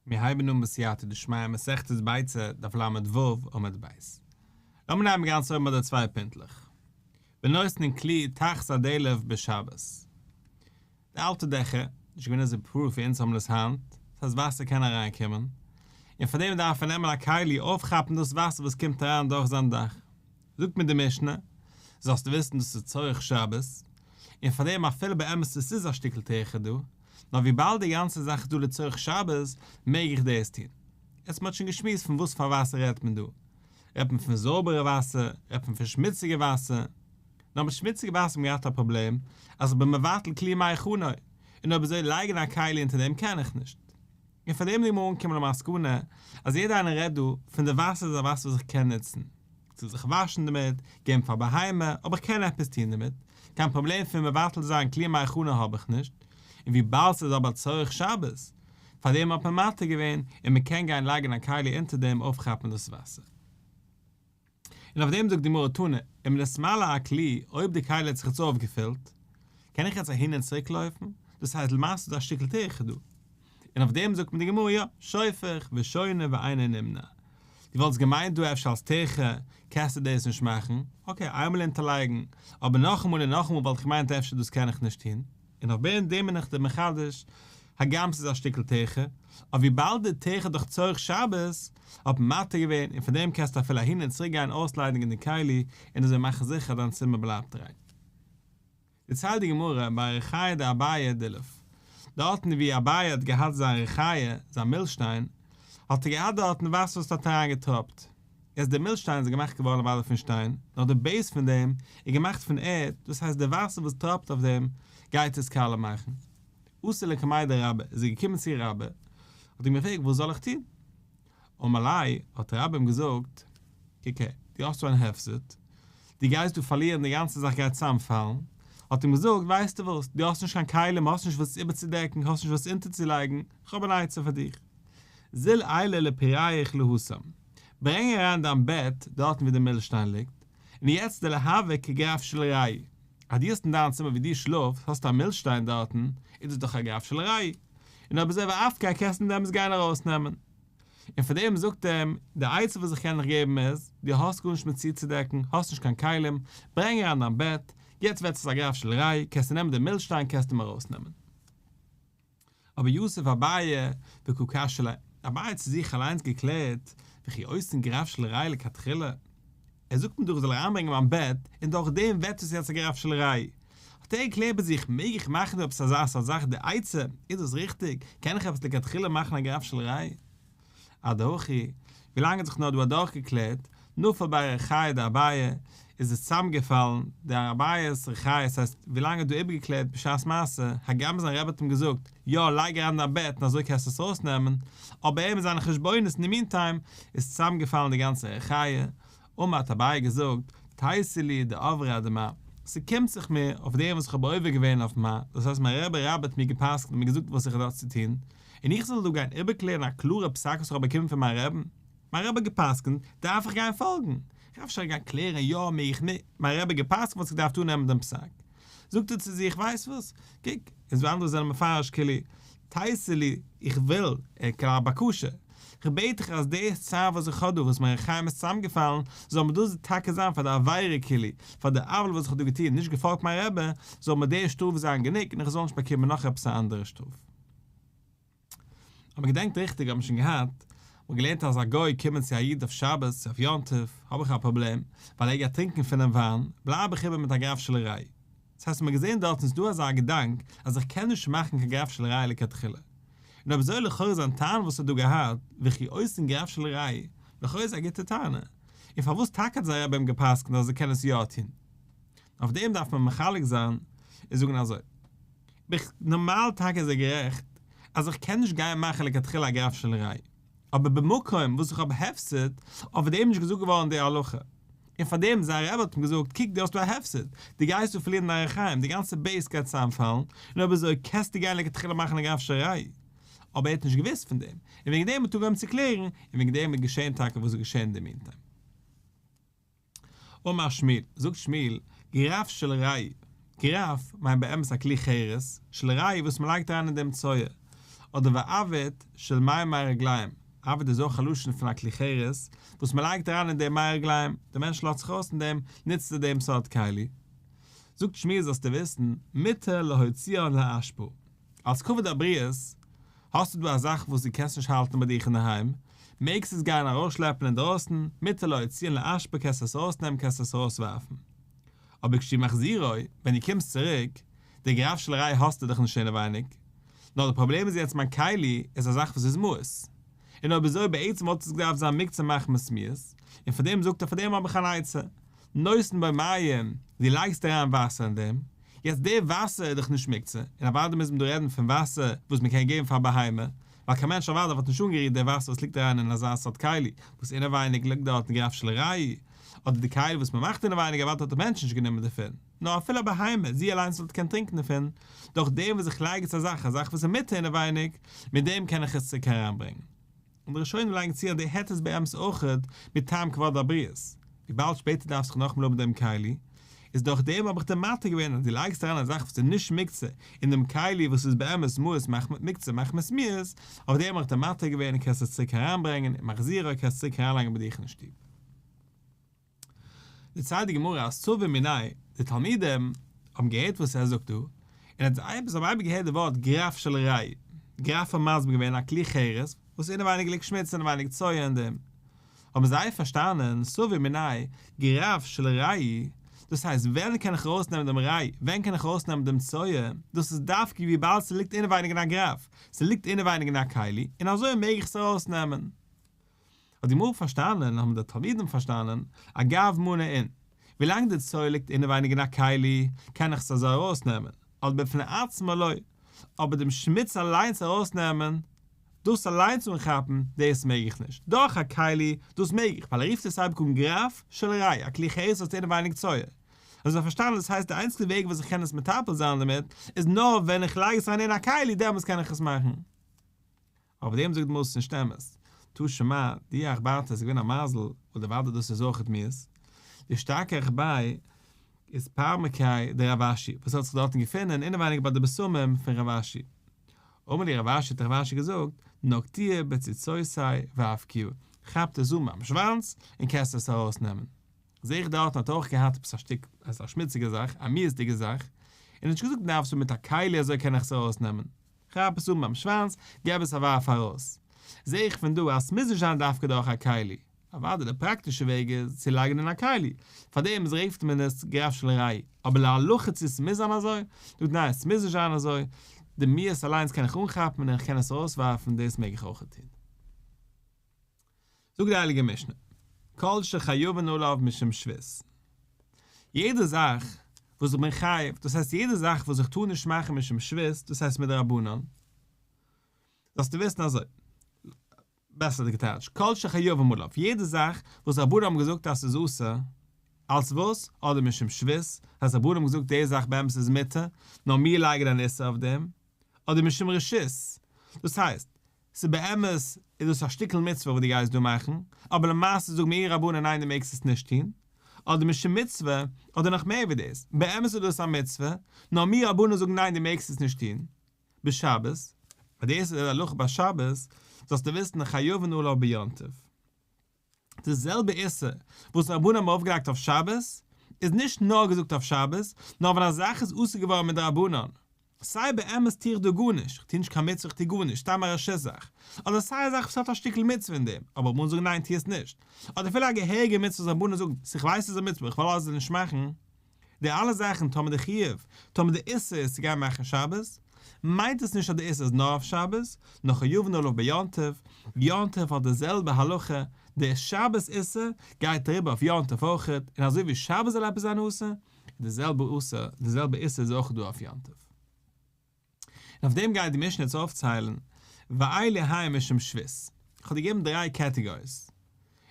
מיר הייבן אן בסייעתא דשמיא מסכת ביצה, דף ל"ו, עמוד ב'. לאמיר נעמען גאנץ אויבן ביי די צוויי פינטלעך. ונותנין כלי תחת הדלף בשבת. די אלטע דעכער, נישט געווען אזוי proof ווי אונז האבן עס היינט, דאס הייסט וואסער קען אריינקומען, און פאר דעם דארף ער נעמען א כלי אויפכאפן דאס וואסער וואס קומט אריין דורך זיין דאך. זאגט מיר די משנה, זאלסטו וויסן דאס איז צורך שבת, און פאר דעם אפילו באמת עס איז א שטיקל טרחה דא, נאר וויבאלד די גאנצע זאך איז דא לצורך שבת, מעג איך דאס טון. יעצט מען האט שוין געשמועסט פון וואס פאר וואסער רעדט מען דא. רעדט מען פון זויבערע וואסער? רעדט מען פון שמוציגע וואסער? נאר מיט שמוציגע וואסער האט מען געהאט א פראבלעם, אז איך בין מבטל כלי מהיכנו, און אויב אזוי לייגן א כלי אונטער דעם קען איך נישט. און פאר דעם איז די גמרא אנגעקומען למסקנא אז יעדער איינער רעדט דא פון די וואסער איז א וואסער וואס איך קען נוצן, צו זיך וואשן דערמיט, געבן פאר בהמה, אבער איך קען עפעס טון דערמיט, קיין פראבלעם פון מבטל זיין כלי מהיכנו האב איך נישט, און וויבאלד ס'איז אבער צורך שבת, פאר דעם האט מען מתיר געווען און מען קען גיין לייגן א כלי אונטער דעם אויפכאפן דאס וואסער. און אויף דעם זאגט די גמרא תנא, אם נתמלא הכלי, אויב די כלי האט זיך יעצט אויפגעפילט, קען איך יעצט אהין און צוריק לויפן? דאס הייסט למעשה איז דא א שטיקל טירחא דא. און אויף דעם זאגט מיר די גמרא יא, שופך ושונה ואינו נמנע. דו וואלטסט געמיינט דא אפשר אלס טירחא קענסטו דאס נישט מאכן, okay איינמאל אונטערלייגן, אבער נאכאמאל און נאכאמאל וואלט איך געמיינט אפשר דאס קען איך נישט טון. און אויף דעם בין איך דיר מחדש, הגם ס'איז א שטיקל טירחא, אבער וויבאלד די טירחא איז דאך צורך שבת, האט מען מתיר געווען, און פון דעם קענסטו אפילו אהין און צוריק גיין אויסליידיגן די כלי, און אזוי מאכן זיכער אז דיין צימער בלייבט ריין. דערציילט די גמרא ביי ריחיא דאביי דילף, דארטן ווי אביי האט געהאט זיין ריחיא, זיין מילשטיין, האט ער געהאט דארטן וואסער וואס האט אריינגעטראפט, יעצט די מילשטיין איז געמאכט געווארן אוודאי פון שטיין, נאר די base פון דעם איז געמאכט פון ערד, דאס הייסט די וואסער וואס טראפט אויף דעם גייט עס קאלע מאכן. אתא לקמיה דרבה, איז ער געקומען צו רבה, האט אים געפרעגט וואס זאל איך טון? אמר ליה, האט רבה אים געזאגט, קוק הער, דו האסט דא אן הפסד, דו גייסט דא פארלירן, די גאנצע זאך גייט צוזאמפאלן, האט אים געזאגט, ווייסטו וואס, דו האסט נישט קיין כלים, האסט נישט וואס איבערצודעקן, האסט נישט וואס אונטערצולייגן, איך האב אן עצה פאר דיך, זיל עייליה לפורייך להתם, ברענג אריין דיין בעט דארטן ווי די מילשטיין ליגט, און יעצט דליהוי כגרף של רעי, אז דו האסט אין דיין צימער ווי דו שלאפסט האסטו א מילשטיין דארטן, איז דאס דאך א גרף של רעי, און אויב אזוי ואפקיה קענסטו דעמאלטס גיין ארויסנעמען. און פאר דעם זאגט אים, די עצה וואס איך קען דיך געבן איז, דו האסט גארנישט מיט צוצודעקן, האסט נישט קיין כלים, ברענג אריין דיין בעט, יעצט ווערט עס א גרף של רעי, קענסטו נעמען די מילשטיין קענסטו אים ארויסנעמען. אבער יתיב אביי וקא קשיא ליה, אביי האט צו זיך אליינס געקלערט, וכי עושין גרף של רעי לכתחילה? ער זאגט מיר דאך איך זאל אריינברענגען מיין בעט, און דורך דעם ווערט עס יעצט א גרף של רעי. האט ער געקלערט ביי זיך, מעג איך מאכן דא עפעס אזא סארט זאך, די עצה, איז דאס ריכטיג, קען איך עפעס לכתחילה מאכן א גרף של רעי? אדהכי, ווילאנג האט זיך נאר דא אדורכגעקלערט, נפל ביה ריחיא דאביי, איז עס צוזאמגעפאלן, די אביי'ס ריחיא, ס'הייסט, ווילאנג האט דא איבערגעקלערט בשעת מעשה, הגם זיין רבי האט אים געזאגט, יא לייג אריין דיין בעט און אזוי קענסטו עס ארויסנעמען, אבער ער מיט זיינע חשבונות אין די meantime, איז צוזאמגעפאלן די גאנצע ריחיא, אמר האט אביי געזאגט, תיתי לי דעברי אדמר, ס'קומט זיך מיר אויף דעם וואס איך האב עובר געווען אויף מר, דאס הייסט מיין רבי רבה האט מיר גע'פסק'נט און מיר געזאגט וואס איך דארף צו טון, און איך זאל דא גיין איבערקלערן א קלארע פסק וואס איך האב באקומען פון מיין רעבן? מיין רבי האט גע'פסק'נט, דארף איך גיין פאלגן? איך דארף שוין גיין קלערן יא מעג איך נישט, מיין רבי האט גע'פסק'נט וואלט איך געדארפט אננעמען דעם פסק. זאגט ער צו זיך, ווייסט וואס, קוק, און ווי אנדערע זענען מפרש כאילו, תיתי לי, איך וויל, א בקשה, איך בעט דיך אז די צער וואס איך האב דא וואס מיין ריחיים איז צוזאמגעפאלן, זאל מיר דאס טאקע זיין פאר די עבירה כאילו, פאר די עוולה וואס איך האב דא געטון, נישט געפאלגט מיין רבי, זאל מיר די שטראף זיין גענוג און איך זאל נישט באקומען נאך עפעס א אנדערע שטראף. אויב מ'געדענקט ריכטיג האט מען שוין געהאט מ'האט געלערנט אז א גוי קומען צו א איד אויף שבת צו אויף יום טוב האב איך א פראבלעם ווייל ער גייט טרינקען פונעם וויין בלייב איך איבער מיט א גרף של רעי. דאס הייסט מ'האט געזען דארטן איז דא אזא געדאנק אז איך קען נישט מאכן קיין גרף של רעי לכתחילה. און אויב אזוי לכאורה זיין טענה וואס ער האט דא געהאט וכי עושין גרף של רעי לכאורה איז א גוטע טענה. און פארוואס טאקע האט זיין רבי אים גע'פסק'נט אז ער קען עס יא טון? אויף דעם דארף מען מחלק זיין און זאגן אזוי. נארמאל טאקע איז ער גערעכט אז איך קען נישט גיין מאכן לכתחילה א גרף של רעי, אבער במקום וואס איך האב הפסד, אויף דעם איז נישט געזאגט געווארן די הלכה, און פאר דעם זיין רבי האט אים געזאגט קוק דו האסט דא א הפסד, דו גייסט דא פארלירן דיין ריחיים, די גאנצע base גייט צוזאמפאלן, און אויב אזוי קענסטו גיין לכתחילה מאכן א גרף של רעי. אבער ער האט נישט געוואוסט פון דעם, און וועגן דעם האט ער אנגעהויבן צו קלערן, און וועגן דעם איז געשען טאקע וואס איז געשען אין די meantime. אמר שמואל, זאגט שמואל, גרף של רעי, גרף מיינט באמת א כלי חרס, של רעי וואס מען לייגט אריין אין דעם צואה. אדער ועביט של מימי רגליים, עביט איז אויך א לשון פון א כלי חרס וואס מען לייגט אריין אין דעם מי רגליים, דער מענטש לאזט זיך אויס אין דעם, נוצט ער דעם סארט כלי. זאגט שמואל זאלסטו וויסן, מותר להוציאן לאשפה. אלס כבוד הבריות, האסטו דא א זאך וואס דו קענסט נישט האלטן ביי דיך אינדערהיים, מעגסט עס גיין ארויסשלעפן אינדרויסן, מותר להוציאן לאשפה קענסט עס ארויסנעמען קענסט עס ארויסווארפן. אבער כשהוא מחזירו, ווען דו קומסט צוריק, די גרף של רעי האסטו דאך נישט אינעווייניג. נאר די פראבלעם איז יעצט מיין כלי איז א זאך וואס איז מאוס. און אויב אזוי בעצם וואלט עס געדארפט זיין מוקצה מחמת מיאוס, און פאר דעם זאגט ער פאר דעם האב איך אן עצה, נותן בו מים, דו לייגסט אריין וואסער אין דעם, יעצט די וואסער איז דאך נישט מוקצה, און אוודאי מוז מען דא רעדן פון וואסער וואס מען קען געבן פאר א בהמה, ווייל קיין מענטש אוודאי וואלט נישט אנגערירט די וואסער וואס ליגט אריין אין אזא סארט כלי, וואס אינעווייניג ליגט דארטן גרף של רעי, אדער די כלי וואס מען מאכט אינעווייניג אוודאי האט דער מענטש נישט גענומען דערפון, נאר אפילו א בהמה, זי אליינס וואלט געקענט טרינקען דערפון, דורך דעם וואס איך לייג עס א זאך, א זאך וואס איז מותר אינעווייניג, מיט דעם קען איך עס צוריק אריינברענגען. און די ראשונים לייגן צו אז די היתר איז באמת אויכעט מטעם כבוד הבריות, וויבאלד שפעטער דארפסט זיך נאכאמאל האבן דעם כלי, איז דורך דעם האב איך דיר מתיר געווען אז דו לייגסט אריין א זאך וואס איז נישט מוקצה אין דעם כלי וואס איז באמת מאוס מחמת מוקצה מחמת מיאוס, אויף דעם האב איך דיר מתיר געווען און קענסט עס צוריק אריינברענגען און מחזירו קענסט צוריק אריינלייגן ביי דיך אין שטוב. דערציילט די גמרא אז סבור מיניה, די תלמידים האבן געהערט וואס ער זאגט דא, און האט זיי האבן אייביג געהערט די ווארט גרף של רעי, גרף האט מסביר געווען א כלי חרס וואס אינעווייניג ליגט שמוץ אינעווייניג צואה אין דעם, האבן זיי פארשטאנען סבור מיניה גרף של רעי, דאס הייסט ווען קען איך ארויסנעמען דעם רעי, ווען קען איך ארויסנעמען דעם צואה, דאס איז דווקא וויבאלד ס'ליגט אינעווייניג אין א גרף, ס'ליגט אינעווייניג אין א כלי, און אזוי מעג איך עס ארויסנעמען. האט די גמרא פארשטאנען, האבן די תלמידים פארשטאנען, אגב מנא אין, ווילאנג די צואה ליגט אינעווייניג אין א כלי, קען איך עס אזוי ארויסנעמען, אבער בפני עצמו לא, אבער דעם שמוץ אליינס ארויסנעמען, דאס אליינס אנכאפן, דאס מעג איך נישט, דורך א כלי, דאס מעג איך, ווייל ער רופט עס אייביג אן גרף של רעי, א כלי חרס וואס האט אינעווייניג צואה. האבן זיי פארשטאנען דאס הייסט די איינציגסטע וועג וואס איך קען עס מטפל זיין דערמיט, איז נאר ווען איך לייג עס אריין אין א כלי, דעמאלטס קען איך עס מאכן. אויף דעם זאגט די גמרא ס'נישט אמת. תא שמע, די עכברתא איז געווען א מזל, אדער אוודאי דאס איז אויכעט מיאוס. דאשתכח ביה איספרמקיה דרב אשי, וואס האט זיך דארטן געפונען אינעווייניג ביי די בשמים פון רב אשי. אמר להו רב אשי האט רב אשי געזאגט, נקטוה בציצותיה ואפקוה, כאפט עס אן ביים שוואנץ און קענסט עס ארויסנעמען. זעה איך דארטן האט ער אויך געהאט עפעס א שטיק, עפעס א שמוציגע זאך, א מיאוס'דיגע זאך, און האט נישט געזאגט דארפסט מיט א כלי אזוי קען איך עס ארויסנעמען. כאפ עס אן ביים שוואנץ, געב עס א ווארף ארויס. זעה איך פון דא אז ס'מוז נישט זיין דווקא דורך א כלי. אוודאי די פראקטישע וועג איז צו לייגן אין א כלי, פארדעם איז רופט מען עס גרף של רעי, אבער להלכה צו ס'מוז זיין אזוי? זאגט ניין ס'מוז נישט זיין אזוי, די מיאוס אליינס קען איך אנכאפן און איך קען עס ארויסווארפן דאס מעג איך אויכעט טון. זאגט די הייליגע משנה, כל שחייבין עליו משום שבות, יעדע זאך וואס איך בין חייב, דאס הייסט יעדע זאך וואס איך טאר נישט מאכן משום שבות, דאס הייסט מדרבנן, זאלסטו וויסן אזוי, בעסער געטייטשט, כל שחייבים עליו, יעדע זאך וואס רבנן האבן געזאגט אז ס'איז אסור, אלס וואס? אדער משום שבות, אז רבנן האבן געזאגט די זאך באמת איז מותר, נאר מיר לייגן אן איסור אויף דעם, אדער משום רשות, דאס הייסט, ס'איז באמת איז דאס א שטיקל מצוה וואס דו גייסט דא מאכן, אבער למעשה זאגן מיר רבנן ניין דו מעגסט עס נישט טון, אדער משום מצוה, אדער נאך מער ווי דאס, באמת איז דאס א מצוה, נאר מיר רבנן זאגן ניין דו מעגסט עס נישט טון, בשבת, ווייל דאס איז די הלכה ביי שבת, זאלסטו וויסן חייבין עליו ביום טוב. די זעלבע איסור וואס רבנן האבן ארויפגעלייגט אויף שבת, איז נישט נאר געזאגט אויף שבת, נאר ווען א זאך איז אסור געווארן מדרבנן, סיי באמת טו איך דא גארנישט, איך טו נישט קיין מצוה איך טו גארנישט, סתם א רשות זאך, אדער סיי א זאך וואס האט א שטיקל מצוה אין דעם, אבער רבנן זאגן ניין טו עס נישט, אדער אפילו א געהעריגע מצוה וואס רבנן זאגן, איך ווייס ס'איז א מצוה איך וויל אזוי נישט מאכן, די אלע זאכן טאמער די חיוב, טאמער די איסור איז צו גיין מאכן שבת, מיינט עס נישט אז די איסור איז נאר אויף שבת, נאר חייבין עליו ביום טוב, יום טוב האט די זעלבע הלכה, די שבת איסור גייט אריבער אויף יום טוב אויכעט, און אזוי ווי שבת זאל עפעס זיין אסור, איז די זעלבע אסור, די זעלבע איסור איז אויך דא אויף יום טוב. און אויף דעם גייט די משנה יעצט אויפציילן, ואלו הן משום שבות. איך האב דיר געגעבן דריי קעטעגאריס,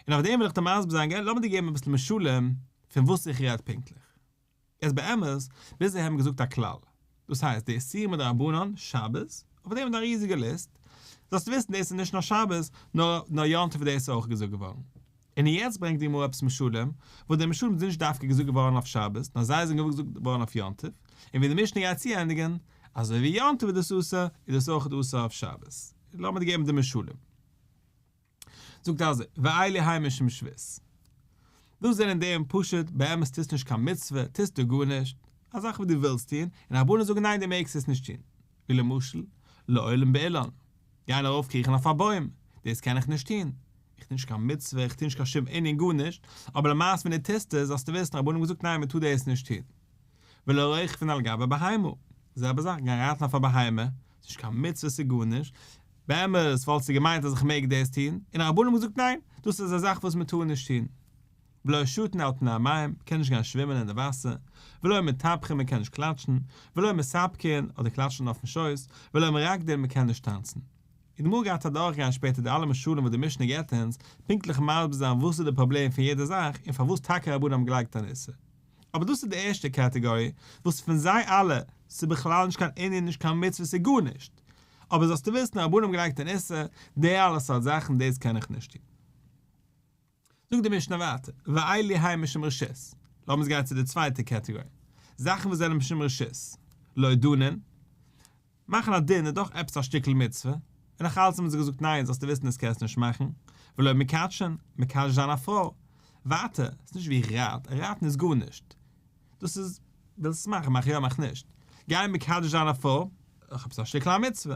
און אויף דעם וויל איך דיר מסביר זיין, לאמיר דיר געבן אביסל משלים פון וואס איך רעד פונקטליך. איז באמת, ביז אהער האבן מיר געזאגט א כלל, דאס הייסט די איסורים מדרבנן, שבת, אויף דעם איז דא א ריזיגע ליסט, זאלסטו וויסן דאס איז נישט נאר שבת, נאר נאר יום טוב איז דאס אויך געזאגט געווארן. און יעצט ברענגט די גמרא עפעס משלים, וואס די משלים זענען נישט דווקא געזאגט געווארן אויף שבת, נאר זיי זענען געזאגט געווארן אויף יום טוב, און ווי די משנה גייט צוענדיגן, אזוי ווי יום טוב איז דאס אסור, איז דאס אויך אסור אויף שבת. לאמיר דיר געבן די משלים. זאגט אזוי, ואלו הן משום שבות. דאס זענען די און פשוט, באמת טוסט נישט קיין מצוה, טוסטו גארנישט, א זאך וואס דו ווילסט טון, און רבנן זאגן ניין דו מעגסט עס נישט טון. ווי למשל, לא עולין באילן, גיין ארויפקריכן אויף א בוים, דאס קען איך נישט טון, איך טו נישט קיין מצוה, איך טו נישט קיין שום ענין גארנישט, אבער למעשה ווען דו טוסט עס זאלסטו וויסן רבנן האבן געזאגט ניין מען טאר דאס נישט טון. ולא רוכבין על גבי בהמה, זעלבע זאך, גיין רייטן אויף א בהמה, ס'איז נישט קיין מצוה ס'איז גארנישט, באמת וואלטסטו געמיינט אז איך מעג דאס טון, און רבנן האבן געזאגט ניין, דאס איז א זאך וואס מען טאר נישט טון. ולא שטין על פני המים, מען קען נישט גיין שווימען אין די וואסער, ולא מטפחין מען קען נישט קלאטשן, ולא מספקין, אדער קלאטשן אויפן שויס, ולא מרקדין מען קען נישט טאנצן. און די גמרא גייט אדורכגיין שפעטער די אלע משלים וואס די משנה געבט אונז, פונקטליך מסביר זיין וואס איז די פראבלעם פון יעדע זאך און פארוואס טאקע רבנן האבן געלייגט אן איסור. אבער דאס איז די ערשטע קעטעגארי, וואס פון זיי אלע, ס'איז בכלל נישט קיין ענין נישט קיין מצוה ס'איז גארנישט. אבער זאלסטו וויסן רבנן האבן געלייגט אן איסור, די אלע סארט זאכן דאס קען איך נישט טון. זאגט די משנה ווייטער, ואלו הן משום רשות, לאמיר אונז גיין צו די צווייטע קעטעגארי, זאכן וואס זענען משום רשות, לא דנין, מאכן א דין איז דאך עפעס א שטיקל מצוה, און נאך אלץ האבן זיי געזאגט ניין זאלסטו וויסן דאס קענסטו נישט מאכן, ולא מקדשין, מקדש זיין א פרוי, ווייטער, ס'איז נישט ווי איך רייט, רייטן איז גארנישט, דאס איז, ווילסט עס מאכן מאך יא מאך נישט, גיין מקדש זיין א פרוי, דאך עפעס א שטיקל א מצוה.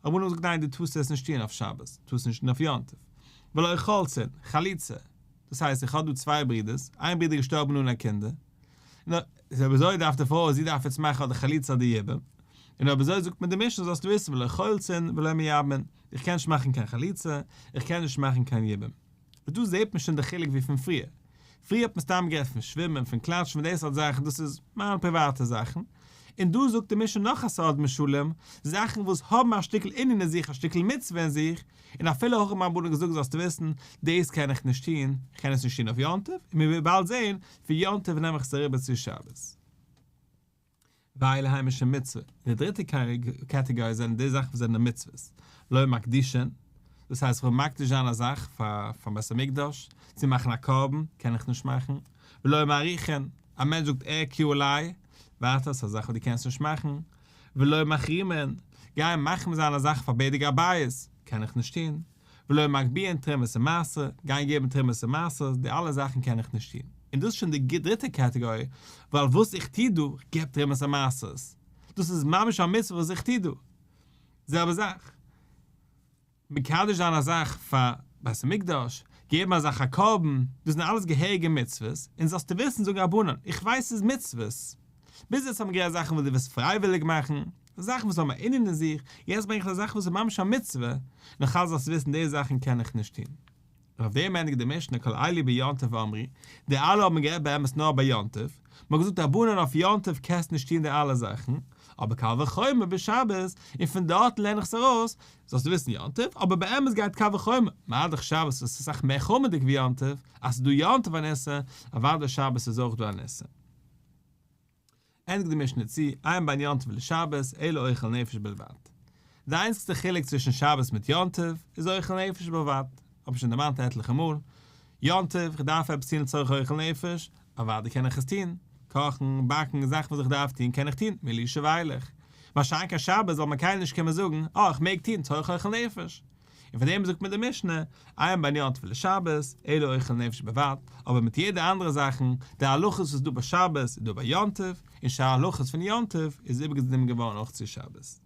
רבנן האבן געזאגט ניין דו טארסט עס נישט טוען אויף שבת, טארסט נישט טון אויף יום טוב, ולא חולצין, חליצה, דאס הייסט איך האב דא צוויי ברידערס, איין ברודער איז געשטארבן אן א קינדער, נו, איז אויב אזוי דארף די פרוי זי דארף יעצט מאכן אדער חליצה אדער יבום, און אויב אזוי זאגט מיר די משנה זאלסטו וויסן ולא חולצין ולא מייבמין, איך קען נישט מאכן קיין חליצה, איך קען נישט מאכן קיין יבום. וואס דא זעט מען שוין די חילוק ווי פון פריער. פריער האט מען סתם גערעדט פון שווימען, פון קלאטשן, פון די סארט זאכן, דאס איז מיין פריוואטע זאכן. און דא זאגט די משנה נאך א סארט משלים, זאכן וואס האבן א שטיקל ענין אין זיך, א שטיקל מצוה אין זיך, און אפילו הכי האבן רבנן געזאגט זאלסטו וויסן, דאס קען איך נישט טון, איך קען עס נישט טון אויף יום טוב, און מיר וועלן באלד זען, פון יום טוב נעם איך עס אריבער צו שבת. ואלו הן משום מצוה, די דריטע קעטעגארי זענען די זאכן וואס זענען מצוות, לא מקדישין, דאס הייסט איך וויל מקדיש זיין א זאך פארן בית המקדש, צו מאכן א קרבן, קען איך נישט מאכן, ולא מעריכין, א מענטש זאגט אערכה עלי, ווייטער ס'איז א זאך וואס דו קענסט נישט מאכן, ולא מחרימין, גיין מחרים זיין א זאך פאר בדק הבית, קען איך נישט טון. ולא מגביהין תרומות ומעשר, גיין געבן תרומות ומעשרות, די אלע זאכן קען איך נישט טון. און דאס איז שוין די דריטע קעטעגארי, ווייל וואס איך טו דא, איך געב תרומות ומעשרות. דאס איז ממש א מצוה וואס איך טו דא. זעלבע זאך, מקדש זיין א זאך פאר בית המקדש, געבן א זאך א קרבן, דאס זענען אלעס געהעריגע מצוות, און זאלסטו וויסן זאגן רבנן, איך ווייס ס'איז מצוות. ביז יעצט האבן מיר גערעדט זאכן וואס דו ווילסט פרייוויליג מאכן, זאכן וואס האבן א ענין אין זיך, יעצט ברענג איך דיר א זאך וואס איז ממש א מצוה, נאך אלץ זאלסטו וויסן די זאכן קען איך נישט טון. און אויף דעם ענדיגט די משנה כל אלו ביום טוב אמרו, די אלע האבן גערעדט באמת נאר ביי יום טוב, מען האט געזאגט רבנן אויף יום טוב קענסט נישט טון די אלע זאכן, אבער קל וחומר בשבת, און פון דארט לערן איך עס ארויס, זאלסטו וויסן יום טוב, אבער באמת גייט קל וחומר, מה דאך שבת וואס איז אסאך מער חמור'דיג ווי יום טוב, אז ס'איז דא יום טוב אן איסור, אוודאי שבת איז אויך דא אן איסור. ענדיגט די משנה צו, אין בין יום טוב לשבת אלא אוכל נפש בלבד. די איינציגסטע חילוק צווישן שבת מיט יום טוב איז אוכל נפש בלבד, האב איך שוין דערמאנט עטליכע מאל, יום טוב, איך דארף עפעס טון לצורך אוכל נפש, אוודאי קען איך עס טון, קאכן, באקן, זאכן וואס איך דארף טון קען איך טון, מלישה ואילך. מה שאין כן שבת זאל מיר קיינער נישט קומען זאגן, אה, איך מעג טון צורך אוכל נפש. און פאר דעם זאגט מיר די משנה, אין בין יום טוב לשבת, אלא אוכל נפש בלבד, אבער מיט יעדע אנדערע זאכן, די הלכות וואס איז דא ביי שבת איז דא ביי יום טוב, און שאר הלכות פון יום טוב איז איבערגענומען געווארן אויך צו שבת.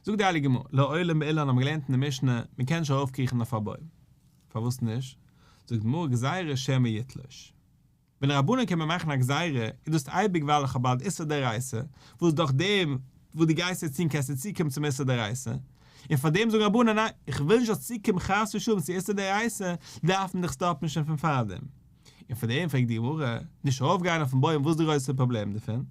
זאגט די הייליגע גמרא, לא עולין באילן האבן מיר געלערנט אין די משנה, מען קען נישט ארויפקריכן אויף א בוים. פארוואס נישט? זאגט די גמרא גזירה שמא יתלוש. ווען רבנן קומען מאכן א גזירה, איז דאס אייביג ווייל איך האב באלד איסור דאורייתא, וואס דורך דעם וואס דו גייסט יעצט טון קענסטו צוקומען צום איסור דאורייתא, און פאר דעם זאגן רבנן ניין, איך וויל נישט זאלסט צוקומען חס ושלום צו איסור דאורייתא, דארף מען דיך סטאפן שוין פון פארדעם. און פאר דעם פרעגט די גמרא, נישט ארויפגיין אויפן בוים וואס איז די גרויסע פראבלעם דערפון? און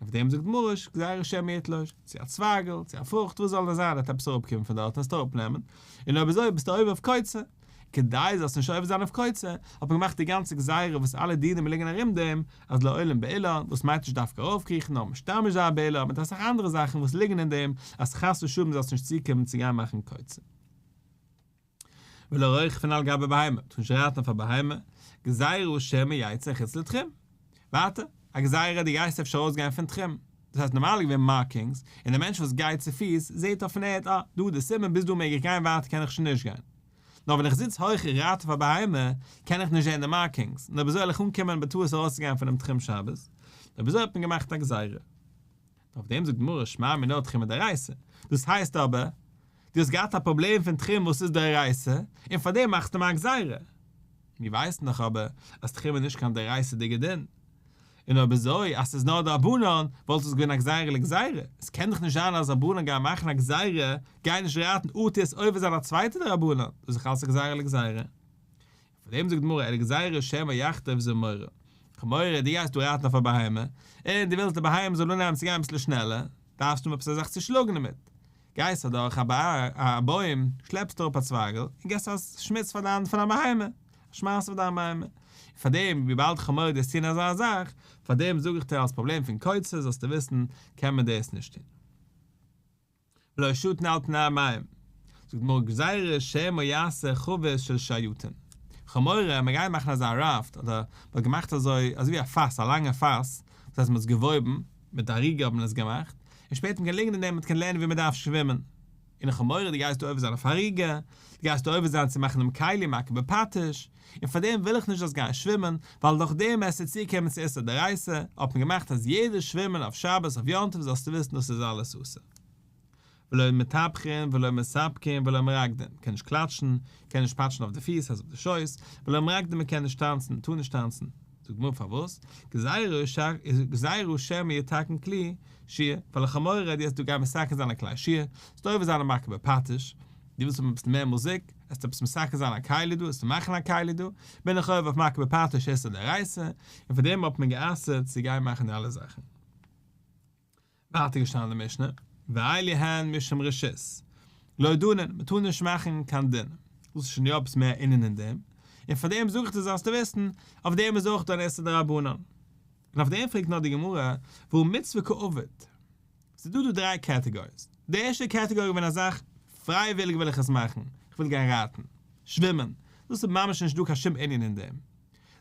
פאר דעם זאגט די גמרא, גזירה שמא יתלוש, צו א צווייגל, צו א פרוכט, וואס זאל דאס זיין, וועט עפעס אראפקומען פון דארט און עס אראפנעמען, און אויב אזוי ביסטו עובר אויף קוצר. כדי זאלסט נישט עובר זיין אויף קוצר, האט מען געמאכט די גאנצע גזירה וואס אלע דינים ליגן ארום דעם, אז לא עולין באילן, וואס מיינט נישט דווקא ארויפקריכן נאר משתמש זיין באילן מיט אסאך אנדערע זאכן וואס ליגן אין דעם, אז חס ושלום זאלסט נישט צוקומען צו גיין מאכן קוצר. ולא רוכבין על גבי בהמה, טאר נישט רייטן אויף א בהמה, גזירה שמא יצא חוץ לתחום. ווייטער, א גזירה דו גייסט אפשר ארויסגיין פון תחום. דאס הייסט נארמאל איז געווען markings, און דער מענטש וואס גייט צופיס זעט אויפן ערד אה, דא איז די סימן ביז דא מעג איך גיין ווייטער קען איך שוין נישט גיין. נאר ווען איך זיץ הויך און רייט אויף א בהמה קען איך נישט זען די markings, און אויב אזוי וועל איך אנקומען בטעות ארויסצוגיין פונעם תחום שבת. אויב אזוי האט מען געמאכט א גזירה. אויף דעם זאגט די גמרא שמע מינה תחומין דאורייתא. דאס הייסט אבער, דו האסט געהאט א פראבלעם פון תחום וואס איז דאורייתא, און פאר דעם מאכסטו מיר א גזירה. מיר ווייסן דאך אבער אז תחום איז נישט קיין דאורייתא'דיגע דין. און אויב אזוי אז ס'איז נאר דרבנן, וואלט עס געווען א גזירה לגזירה. עס קען דאך נישט זיין אז רבנן גייען מאכן א גזירה, גיי נישט רייטן אטו עס עובר זיין א צווייטע דרבנן, דאס איז דאך אלס א גזירה לגזירה. פאר דעם זאגט די גמרא אלא גזירה שמא יחטוף זמורה. כ'האב מורא דו גייסט דא רייטן אויף א בהמה, און דו ווילסט די בהמה זאל אנהייבן צו גיין אביסל שנעלער, דארפסטו האבן עפעס א זאך צו שלאגן דערמיט. גייסט אדורך א בוים, שלעפסט אראפ א צווייגל, און געסט א שמיץ פאר דיין פון א בהמה, א שמייס פאר דיין בהמה. און פאר דעם, וויבאלד כ'האב מורא דו וועסט טון אזא זאך, פאר דעם זאג איך דיר אלס פראבלעם פון קוצה זאלסטו וויסן, קען מען דאס נישט טון. ולא שטין על פני המים, זאגט די גמרא גזירה שמא יעשה חבית של שייטין, כ'האב מורא מען גייט מאכן אזא raft אדער מען האט געמאכט אזוי אזוי ווי א פאס א לאנגע פאס, דאס הייסט מען האט עס געוואויבן, מיט אריגה האט מען עס געמאכט, און שפעטער מען קען ליגן אין דעם מען קען לערנען ווי מען דארף שווימען, און איך האב מורא דו גייסט דא עובר זיין אויף אריגה, דו גייסט דא עובר זיין צו מאכן דעם כלי מכה בפטיש, און פאר דעם וויל איך נישט זאלסט גיין שווימען, ווייל דורך דעם וועסטו צוקומען צו איסור דאורייתא, האט מען געמאכט אז יעדער שווימען אויף שבת אויף יום טוב זאלסטו וויסן דאס איז אלעס אסור. ולא מטפחין ולא מספקין ולא מרקדין, מ'קען נישט קלאטשן, מ'קען נישט פאטשן אויף די פיס, הייסט אויף די שויס, ולא מרקדין מ'קען נישט טאנצן, מ'טאר נישט טאנצן. זאגט די גמרא פארוואס? גזירה שמא יתקן כלי שיר, ווייל איך האב מורא דו וועסט דא גיין מתקן זיין א כלי שיר, וועסט עובר זיין א מכה בפטיש, דו ווילסט האבן אביסל מער מוזיק, וועסטו עפעס מתקן זיין א כלי דא, וועסטו מאכן א כלי דא, בין איך עובר אויף מכה בפטיש איסור דאורייתא, און פאר דעם האט מען גע'אסר'ט צו גיין מאכן די אלע זאכן. ווייטער געשטאנען אין די משנה, ואלו הן משום רשות, לא דנין, מען טאר נישט מאכן קיין דין, דאס איז שוין יא עפעס מער ענין אין דעם, און פאר דעם זאג איך דיר זאלסטו וויסן, אויף דעם איז אויך דא אן איסור דרבנן. און אויף דעם פרעגט נאר די גמרא, והא מצוה קעביד. ס'איז דא דא דריי categories. די ערשטע category ווען א זאך פרייוויליג וויל איך עס מאכן, איך וויל גיין רייטן, שווימען, דאס איז ממש נישט דא קיין שום ענין אין דעם.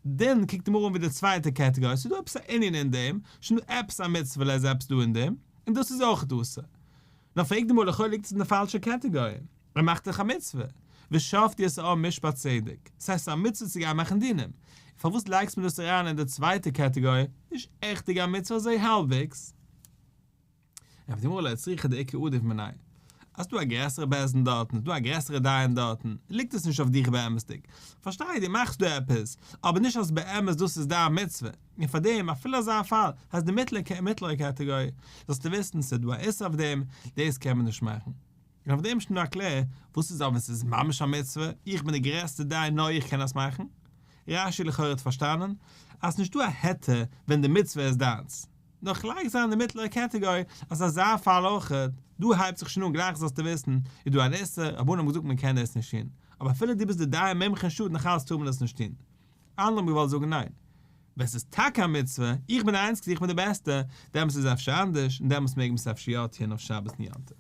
דין קוקט די גמרא אן ווי די צווייטע category, ס'איז דא עפעס א ענין אין דעם, שוין דא עפעס א מצוה'לע איז עפעס דא אין דעם, און דאס איז אויך אסור. נאר פרעגט די גמרא לכאו' ליגט עס אין די פאלשע category, ער מאכט דאך א מצוה, ושפטו את העם משפט צדק, ס'הייסט ס'איז א מצוה צו גיין מאכן דינים, פארוואס לייגסט מיר דאס אריין אין די צווייטע category, נישט עכטיג א מצוה אזוי האלבוועגס. ענטפערט די גמרא לא צריכא דאיכא עדיף מיניה, אז ס'דא א גרעסערע בית דין דארטן, איז דא א גרעסערע דיין דארטן, ליגט עס נישט אויף דיך באמת'דיג. פארשטיי דו מאכסט דא עפעס, אבער נישט אז באמת דאס איז דיין מצוה, און פאר דעם אפילו אזא פאל, הייסט די מיטלערע category, זאלסטו וויסן ס'איז דא א איסור אויף דעם, דאס קען מען נישט מאכן. און אויף דעם שטייט נאר א קלער, וואס איז אויב ווען ס'איז ממש א מצוה, איך בין די גרעסטע דיין נאר איך קען עס מאכן? רש"י לכאורה האט פארשטאנען אז ס'נישט דא א היתר ווען די מצוה איז דיינס. נאר כ'לייג זיי אין די מיטלערע category אז אזא פאל אויכעט, דא הייבט זיך שוין אן גלייך זאלסטו וויסן, איז דא אן איסור, רבנן האבן געזאגט מען קען דאס נישט טון, אבער אפילו דו ביסט די דיין מומחה אין שטאט נאך אלץ טאר מען דאס נישט טון. אנדערע האבן געוואלט זאגן ניין, ווען ס'איז טאקע א מצוה, איך בין די איינציגסטע איך בין די בעסטע, דעמאלטס איז אפשר אנדערש, און דעמאלטס מעג מען עס אפשר יא טון אויף שבת און יום טוב.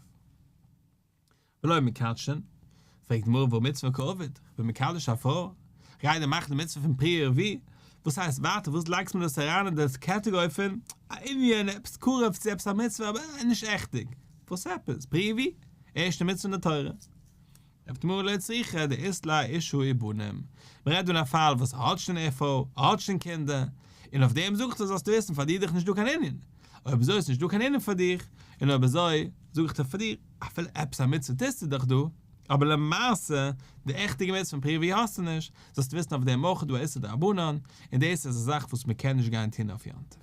ולא מקדשין, פרעגט די גמרא והא מצוה קעביד, כ'בין מקדש א פרוי, כ'גיי דיר מאכן די מצוה פון פריה ורביה, וואס הייסט ווייטער וואס לייגסט מיר דאס אריין אין די category פון א ענין עפעס קרוב צו עפעס א מצוה אבער נישט עכטיג, וואס עפעס? פריה ורביה? ערשטע מצוה אין די תורה. זאגט די גמרא לא צריכא דאית ליה אשה ובנים, מ'רעדט דא אין א פאל וואס ער האט שוין א פרוי, ער האט שוין קינדער, און אויף דעם זאג איך דיר זאלסטו וויסן פאר דיר איז דאך נישט דא קיין ענין, אויב אזוי איז נישט דא קיין ענין פאר דיך, און אויב אזוי זאג איך דיר פאר דיר, אפילו עפעס א מצוה טוסטו דאך דא, אבער למעשה די עכטיגע מצוה פון פריה ורביה האסטו נישט, זאלסטו וויסן אויף דעם אויך איז דא א איסור דרבנן, און דאס איז א זאך וואס מען קען נישט גיין טון אויף יום טוב.